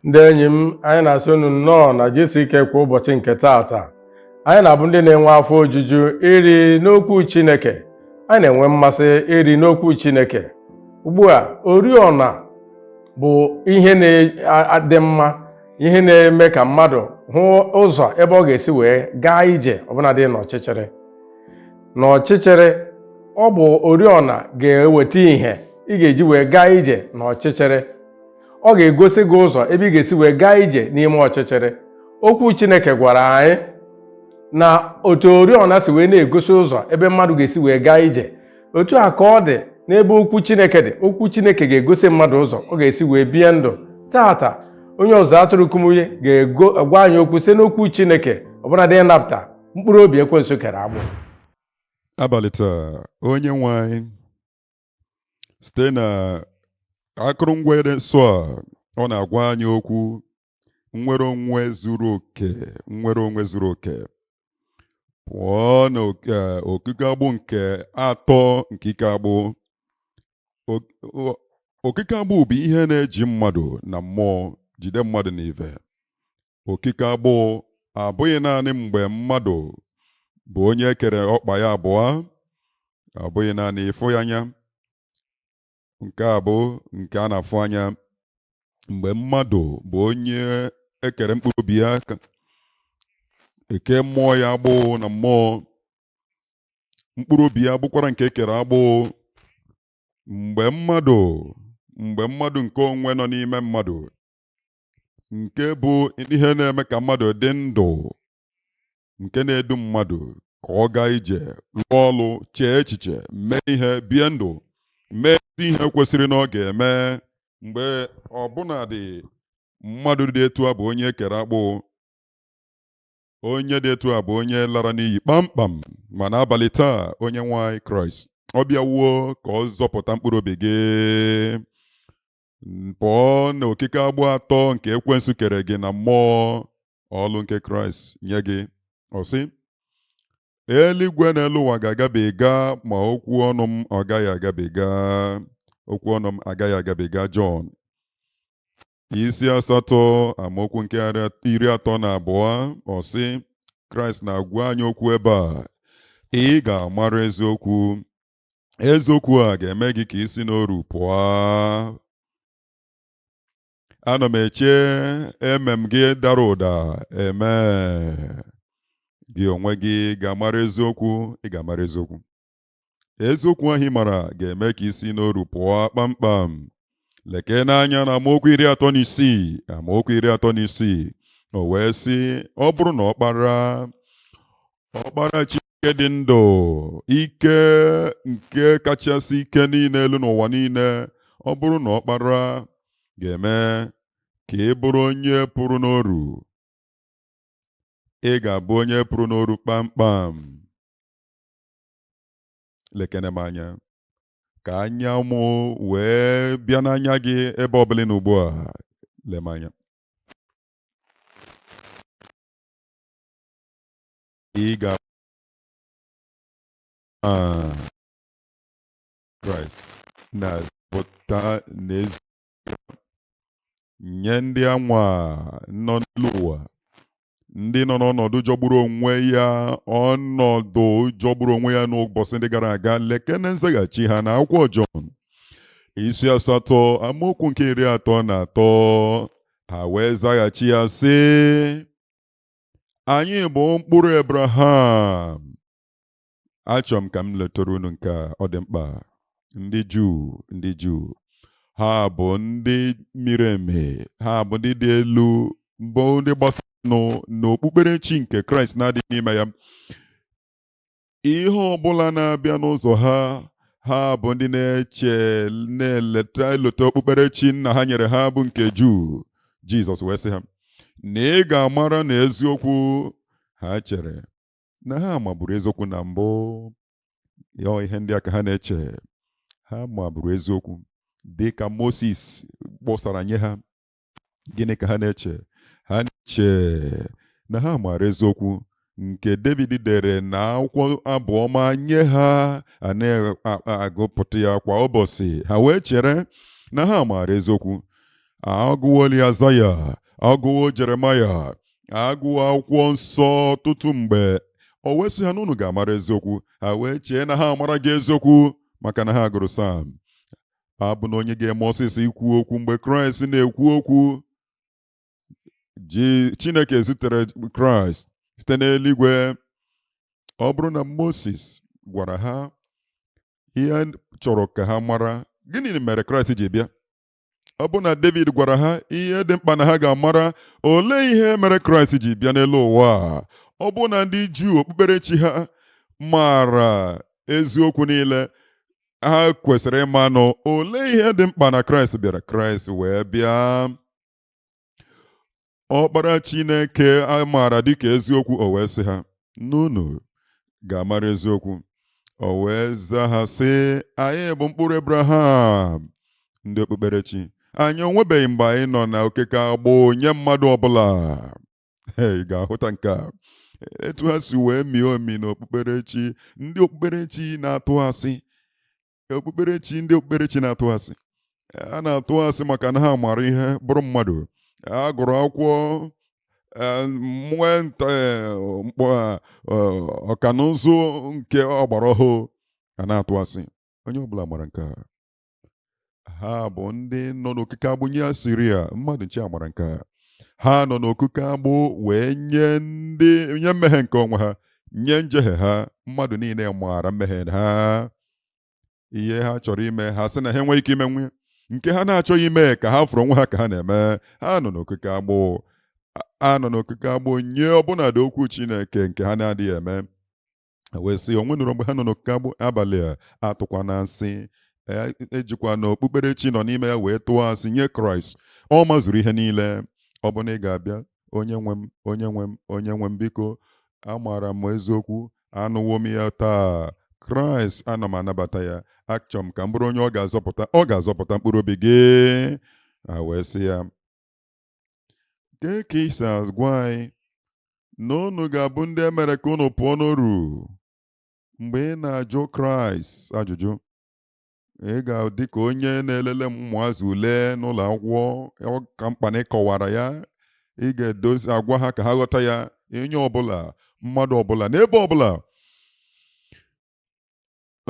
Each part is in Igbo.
Ndị enyi m, anyị na-asị unu nnọọ na GCK kwa ụbọchị nke taata. Anyị na-abụ ndị na-enwe afọ ojuju iri n'okwu Chineke. Anyị na-enwe mmasị iri n'okwu Chineke. Ugbu a, oriọna bụ ihe na-adị mma, ihe na-eme ka mmadụ hụ ụzọ ebe ọ ga-esi wee gaa ije ọbụnadị n'ọchịchịrị. N'ọchịchịrị, ọ bụ oriọna ga-eweta ihe ị ga-eji wee gaa ije n'ọchịchịrị. Ọ ga-egosi gị ụzọ ebe ị ga-esi wee gaa ije n'ime ọchịchịrị. Okwu Chineke gwara anyị na otu oriọna si wee na-egosi ụzọ ebe mmadụ ga-esi wee gaa ije, otu a ka ọ dị n'ebe okwu Chineke dị. Okwu Chineke ga-egosi mmadụ ụzọ ọ ga-esi wee bie ndụ. Tata, onye ọzụzụ atụrụ Kumuyi ga-agwa anyị okwu site n'okwu Chineke, ọbụnadị ịnapụta mkpụrụ obi ekwensu kere agbụ. Abalị taa, onye nwe anyị site na akụrụngwa dị nsọ a, ọ na-agwa anyị okwu nnwere onwe zuru oke, nnwere onwe zuru oke pụọ na okike agbụ nke atọ nke ike agbụ. Okike agbụ bụ ihe na-eji mmadụ na mmụọ, jide mmadụ n'ive. Okike agbụ abụghị naanị mgbe mmadụ bụ onye e kere ọkpa ya abụọ, ọ bụghị naanị ịfụ ya anya. Nke a bụ nke a na-afụ anya. Mgbe mmadụ bụ onye ekere mkpụrụ obi ya, eke mmụọ ya agbụ na mmụọ, mkpụrụ obi ya bụkwara nke ekere agbụ. Mgbe mmadụ nke onwe nọ n'ime mmadụ, nke bụ ihe na-eme ka mmadụ dị ndụ, nke na-edu mmadụ ka ọ gaa ije, rụọ ọrụ, chee echiche, mee ihe, bie ndụ, mee ezi ihe kwesịrị na ọ ga-eme, mgbe ọbụnadị mmadụ dị etu a bụ onye ekere agbụ, onye dị etu a bụ onye lara n'iyi kpamkpam. Ma n'abalị taa, onye nwe anyị Kraịst ọ bịawuo ka ọ zọpụta mkpụrụ obi gị pụọ na okike agbụ atọ nke ekwensu kere gị na mmụọ. Ọlụ nke Kraịst nye gị, ọ sị, eluigwe na elu ụwa ga-agabiga, ma okwu ọnụ m ọ gaghị agabiga. Okwu ọnụ m agaghị agabiga. Jọn isi 8, amaokwu nke 32, ọ sị, Kraịst na-agwa anyị okwu ebe a, ị ga-amara eziokwu, eziokwu a ga-eme gị ka isi n'oru pụọ. Ana m eche amen gị dara ụda. Eme gị onwe gị ga-amara eziokwu, ị ga-amara eziokwu. Eziokwu ahụ ị mara ga-eme ka isi n'oru pụọ kpamkpam. Lekee n'anya na amaokwu 36, amaokwu 36, o wee sị, ọ bụrụ na ọkpara Chineke dị ndụ, ike nke kachasị ike niile elu n'ụwa niile, ọ bụrụ na ọkpara ga-eme ka ị bụrụ onye pụrụ n'oru, ị ga-abụ onye pụrụ n'oru kpamkpam. Lekene m anya ka anya mụ wee bịa n'anya gị ebe ọbụla ị nọ ugbu a. Lee m anya. Ị ga Kraịst na-azọpụta n'ezi nye ndị anwa nọ n'elu ụwa, ndị nọ n'ọnọdụ jọgburu onwe ya, ọnọdụ jọgburu onwe ya n'ụbọchị ndị gara aga. Lekene nzaghachi ha na akwụkwọ Jọn isi 8, amaokwu nke 33. Ha wee zaghachi ya sị, anyị bụ mkpụrụ Abraham. Achọrọ m ka m letara unu nke a, ọ dị mkpa. Ndị Juu, ndị Juu, ha bụ ndị miri emi, ha bụ ndị dị elu, bụ ndị gbasanụ n'okpukperechi nke Kraịst na-adịghị n'ime ya. Ihe ọbụla na-abịa n'ụzọ ha, ha bụ ndị na-eche, na-eleta elota okpukperechi nna ha nyere ha bụ nke Juu. Jizọs wee sị ha na ị ga-amara na eziokwu. Ha chere na ha maburu eziokwu na mbụ. Ya ihe ndị a ka ha na-eche, ha maburu eziokwu dị ka Moses kpọsara nye ha. Gịnị ka ha na-eche? Ha na-eche na ha maara eziokwu nke David dere na akwụkwọ abụ ọma nye ha, a na-agụpụta ya kwa ụbọchị. Ha wee chere na ha maara eziokwu. Agụwo Aịzaya, agụwo Jeremaya, agụwo akwụkwọ nsọ ọtụtụ mgbe. O wee sị ha na unu ga-amara eziokwu. Ha wee chee na ha amara gị eziokwu maka na ha gụrụ Sam. Abụ na onye ga-eme ọsịsọ ikwu okwu mgbe Kraịst na-ekwu okwu. Ji Chineke zitere Kraịst site n'eluigwe. Ọ bụrụ na Moses gwara ha ihe chọrọ ka ha mara, gịnị mere Kraịst ji bịa? Ọ bụ na David gwara ha ihe dị mkpa na ha ga-amara, olee ihe mere Kraịst ji bịa n'elu ụwa a? Ọ bụ na ndị Juu okpukperechi ha maara eziokwu niile ha kwesịrị ịmanụ, olee ihe dị mkpa na Kraịst bịara? Kraịst wee bịa, ọkpara Chineke a maara dịka eziokwu. O wee sị ha n'unu ga-amara eziokwu. O wee zaa ha sị, anyị bụ mkpụrụ Abraham, ndị okpukperechi anyị onwebeghị mgbe anyị nọ na okeke agbụ nye mmadụ ọbụla. Ị ga-ahụta nke a etu ha si wee mie omi n'okpukperechi. Ndị okpukperechi na-atụ asị, okpukperechi, ndị okpukperechi na-atụ asị. A na-atụ asị maka na ha mara ihe, bụrụ mmadụ a gụrụ akwụkwọ, nwee ọkanụzụ nke ọgbara ọhụụ. A na-atụ asị, onye ọbụla mara nke a. Ha bụ ndị nọ n'okike agbụ nye Asiria. Mmadụ nche amara nke a. Ha nọ n'okike agbụ wee nye ndị nye mmehie nke onwe ha, nye njehie ha. Mmadụ niile maara mmehie ha, ihe ha chọrọ ime. Ha sị na ha enweghị ike ime nwe nke ha na-achọghị ime, ka ha fụrụ onwe ha ka ha na-eme. Ha nọ n'okike agbụ, a nọ n'okike agbụ nye ọbụnadị okwu Chineke nke ha na-adịghị eme. Wee sị onwe nụrụ mgbe ha nọ n'okike agbụ abalị a. Atụkwana asị, ejikwa na okpukperechi nọ n'ime ya wee tụọ asị nye Kraịst. Ọ mazuru ihe niile. Ọ bụ na ị ga-abịa, onye nwe m, onye nwe m, onye nwe m, biko, amaara m eziokwu, anụwo m ya taa. Kraịst, ana m anabata ya, achọrọ m ka m bụrụ onye ọ ga-azọpụta. Ọ ga-azọpụta mkpụrụ obi gị. A wee sị ya, kee ka isi agwa anyị na unu ga-abụ ndị e mere ka unu pụọ n'oru? Mgbe ị na-ajụ Kraịst ajụjụ, ị ga-adị ka onye na-elele ụmụazị ule n'ụlọ akwụkwọ. Ọ ka mkpa na ịkọwara ya, ị ga-edozi agwa ha ka ha ghọta ya. Onye ọbụla, mmadụ ọbụla, n'ebe ọbụla,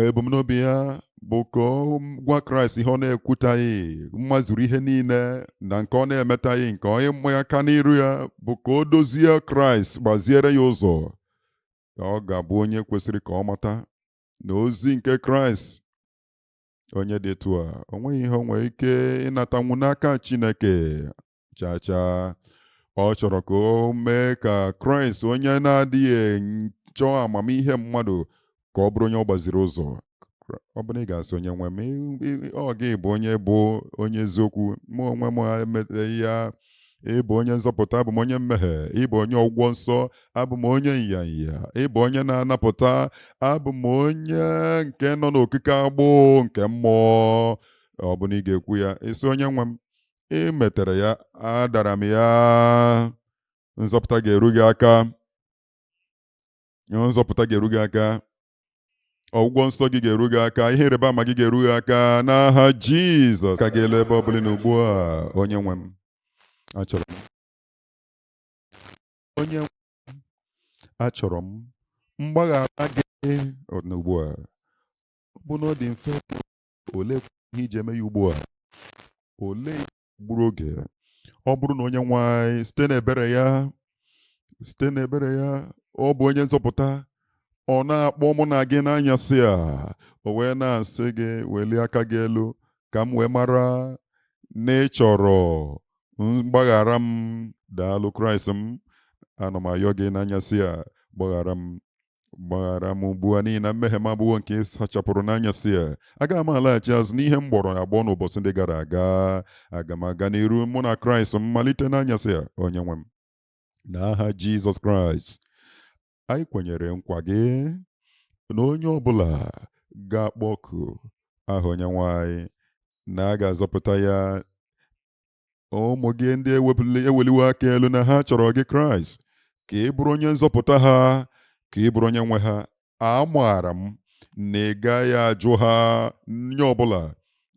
ebumnobi ya bụ ka ọ gwa Kraịst ihe ọ na-ekwutaghị, mmazuru ihe niile na nke ọ na-emetaghị, nke onye mmanya aka n'iru ya bụ ka o dozie Kraịst, gbaziere ya ụzọ. Ọ ga-abụ onye kwesịrị ka ọ mata na ozi nke Kraịst. Onye dị etu a, o nweghị ihe o nwere ike ịnatanwu n'aka Chineke chaa chaa. Ọ chọrọ ka o mee ka Kraịst, onye na-adịghị chọọ amamihe mmadụ, ka ọ bụrụ onye ọ gbaziri ụzọ. Ọ bụrụ na ị ga-asị, onye nwe m, ọ gị bụ onye bụ onye eziokwu, mụ onwe m emeteghị ya. Ị bụ onye nzọpụta, abụ m onye mmehie. Ị bụ onye ọgwụgwọ nsọ, abụ m onye nyanya. Ị bụ onye na-anapụta, abụ m onye nke nọ n'okike agbụ nke mmụọ. Ọ bụ na ị ga-ekwu ya, ị sị, onye nwe m, ị metere ya, adara m ya. Nzọpụta ga-eru gị aka, nzọpụta ga-eru gị aka, ọgwụgwọ nsọ gị ga-eru gị aka, ihe ịrịba ama gị ga-eru gị aka n'aha Jizọs. Ka ga-elu ebe ọ bụla na ugbu a, onye nwe m, achọrọ m, onye nwe m, achọrọ m mgbaghara gị na ugbu a. Ọ bụ na ọ dị mfe, olee ihe iji eme ya ugbu a? Olee gburu oge? Ọ bụrụ na onye nwe anyị site n'ebere ya, site n'ebere ya, ọ bụ onye nzọpụta, ọ na-akpọ mụ na gị n'anyasị a, o wee na-asị gị, welie aka gị elu ka m wee mara na ị chọrọ mgbaghara m. Daalụ Kraịst m, ana m ayọ gị n'anyasị a, gbaghara m, gbaghara m ugbu a, n'ihi na mmehie m abụwo nke ị sachapụrụ n'anyasị a. Agaghị m alaghachi azụ n'ihe m gbọrọ agbọ n'ụbọchị ndị gara aga. Aga m aga n'iru mụ na Kraịst m malite n'anyasị a, onye nwe m, n'aha Jizọs Kraịst. Anyị kwenyere nkwa gị na onye ọbụla ga-akpọku aha onye nwe anyị na a ga-azọpụta ya. Ụmụ gị ndị eweliwo aka elu na ha chọrọ gị, Kraịst, ka ị bụrụ onye nzọpụta ha, ka ị bụrụ onye nwe ha. Amaara m na ị gaghị ajụ ha nye ọbụla,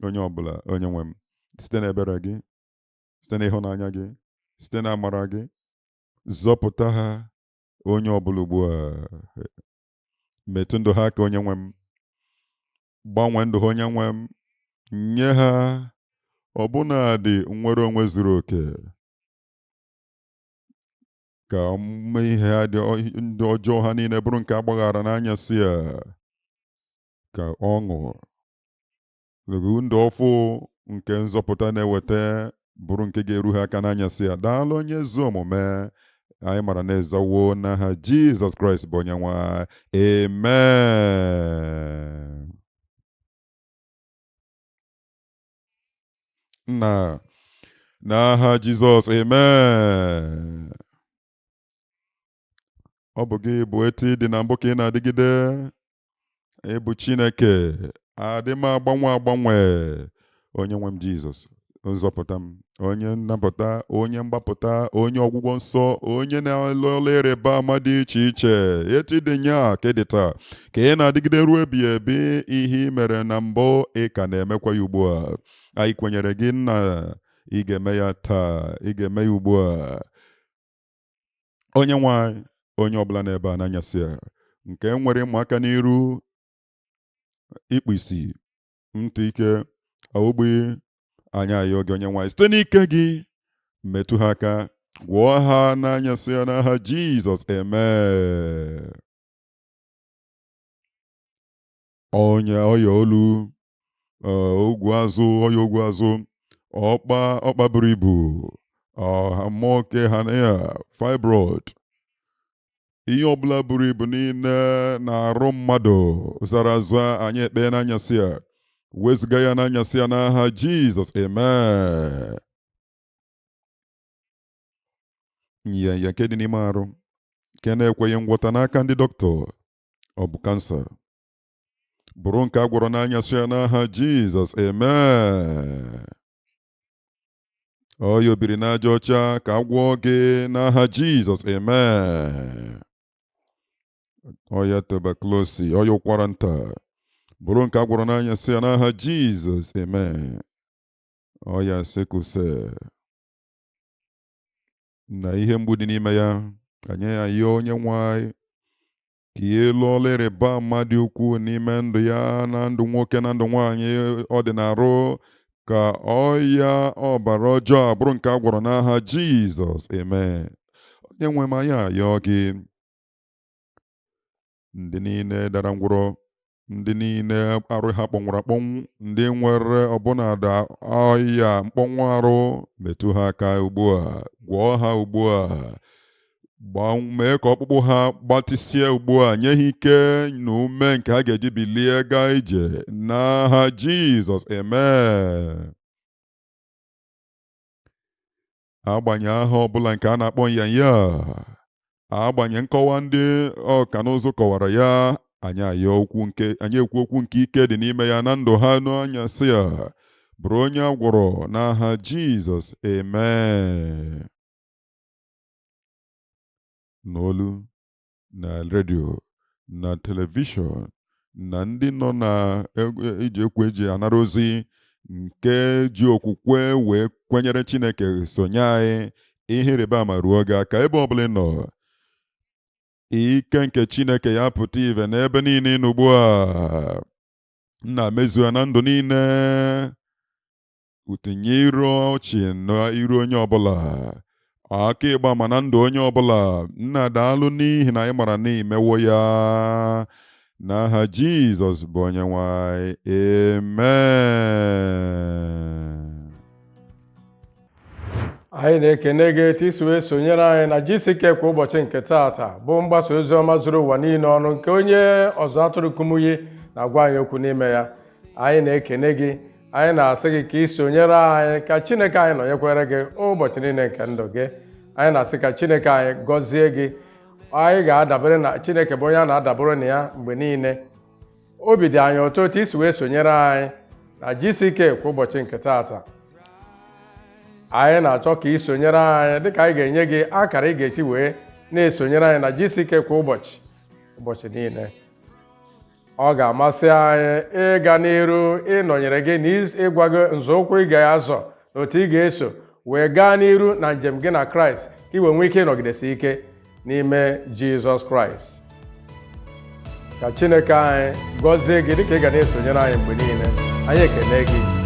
onye ọbụla, onye nwe m, site n'ebere gị. Site n'ịhụnanya gị, site na amara gị, zọpụta ha onye ọbụla ugbu a. Metụ ndụ ha aka, onye nwe m. Gbanwee ndụ ha, onye nwe m. Nye ha ọbụnadị nnwere onwe zuru oke, ka ihe ha dị ndị ọjọọ ha niile bụrụ nke a gbaghara n'anyasị a, ka ọṅụ ndụ ọfụ nke nzọpụta na-eweta bụrụ nke ga-eru ha aka n'anyasị a. Daalụ, onye ezi omume. Anyị mara na ịzawo n'aha Jizọs Kraịst bụ onye nwe anyị. Amen. Nna, n'aha Jizọs, amen. Ọ bụ gị bụ etu ị dị na mbụ ka ị na-adịgide. Ị bụ Chineke adị m agbanwe agbanwe. Onye nwe m Jizọs, nzọpụta m, onye nnapụta, onye mgbapụta, onye ọgwụgwọ nsọ, onye na-alụ ọlụ ịrịba ama dị iche iche, etu dị nya ka ị dị taa ka ị na-adịgide ruo ebighị ebi. Ihe ị mere na mbụ, ị ka na-emekwa ya ugbu a. Anyị kwenyere gị, Nna, ị ga-eme ya taa, ị ga-eme ya ugbu a. Onye nwe anyị, onye ọbụla n'ebe a n'anyasị a nke nwere ịma aka n'iru, ikpu isi, ntị ike, ogbi, anyị ayọ gị, onye nwe anyị, site n'ike gị, metụ ha aka, gwọọ ha n'anyasị ya n'aha Jizọs, amen. Onye ọya olu, ogwu azụ, ọya ogwu azụ, ọkpa, ọkpa buru ibu, mmụọ ke ha na ya fibroid, ihe ọbụla buru ibu niile na-arụ mmadụ zara aza, anyị ekpe n'anyasị a, wezụga ya n'anyasị a n'aha Jizọs, amen. Nyanya nke dị n'ime arụ nke na-ekweghị ngwọta n'aka ndị dọkịta, ọ bụ kansa, bụrụ nke a gwọrọ n'anyasị ya n'aha Jizọs, amen. Ọya obiri n'aja ọcha, ka a gwọọ gị n'aha Jizọs, amen. Ọya tuberculosis, ọya ụkwara nta, bụrụ nke a gwọrọ n'anyasị ya n'aha Jizọs, amen. Ọya sickle cell na ihe mgbu dị n'ime ya, anyị ayọ onye nwe anyị ka ihe lụọ ọlụ ịrịba ama dị ukwuu n'ime ndụ ya, na ndụ nwoke na ndụ nwaanyị ọ dị na-arụ, ka ọya ọbara ọjọọ a bụrụ nke a gwọrọ n'aha Jizọs, amen. Onye nwe m, anyị ayọ gị, ndị niile dara ngwụrọ, ndị niile arụ ha kpọnwụrụ akpọnwụ, ndị nwere ọbụnada ọya mkpọnwụ arụ, metụ ha aka ugbu a, gwọọ ha ugbu a, mee ka ọkpụkpụ ha gbatịsie ugbu a, nye ha ike na ume nke ha ga-eji bilie gaa ije n'aha Jizọs, amen. Agbanye aha ọbụla nke a na-akpọ nyanya, agbanye nkọwa ndị ọka n'ụzụ kọwara ya, anyị ayọ okwu nke anyị ekwu okwu nke ike dị n'ime ya na ndụ ha n'anyasị a, bụrụ onye a gwọrọ n'aha Jizọs, amen. N'olu na redio na telivishọn na ndị nọ na iji ekwu eji anara ozi nke ji okwukwe wee kwenyere Chineke sonye anyị, ihe ịrịba ama ruo gị aka ebe ọbụla ị nọ. Ike nke Chineke ya pụta ìvè n'ebe niile ị nọ ugbu a. Nna, mezuo ya na ndụ niile. Tinye iru ọchị na iru onye ọbụla, aka ịgba ma na ndụ onye ọbụla. Nna, daalụ n'ihi na anyị mara na imewo ya n'aha Jizọs bụ onye nwe anyị, amen. Anyị na-ekene gị etu isi wee sonyere anyị na GCK kwa ụbọchị nke taata, bụ mgbasa ozi ọma zuru ụwa niile ọnụ nke onye ọzụ atụrụ Kumuyi na-agwa anyị okwu n'ime ya. Anyị na-ekene gị, anyị na-asị gị ka ị sonyere anyị, ka Chineke anyị nọnyekwere gị ụbọchị niile nke ndụ gị. Anyị na-asị ka Chineke anyị gọzie gị. Anyị ga-adabere na Chineke bụ onye a na-adabere na ya mgbe niile. Obi dị anyị ụtọ otu isi wee sonyere anyị na GCK kwa ụbọchị nke taata. Anyị na-achọ ka ị sonyere anyị dịka anyị ga-enye gị akara ị ga-esi wee na-esonyere anyị na GCK kwa ụbọchị, ụbọchị niile. Ọ ga-amasị anyị ịga n'iru ịnọnyere gị na ịgwa gị nzọụkwụ ị ga-azọ na otu ị ga-eso. Wee gaa n'iru na njem gị na Kraịst, ka i wee nwee ike ịnọgidesi ike n'ime Jizọs Kraịst. Ka Chineke anyị gọzie gị dịka ị ga na-esonyere anyị mgbe niile. Anyị ekele gị.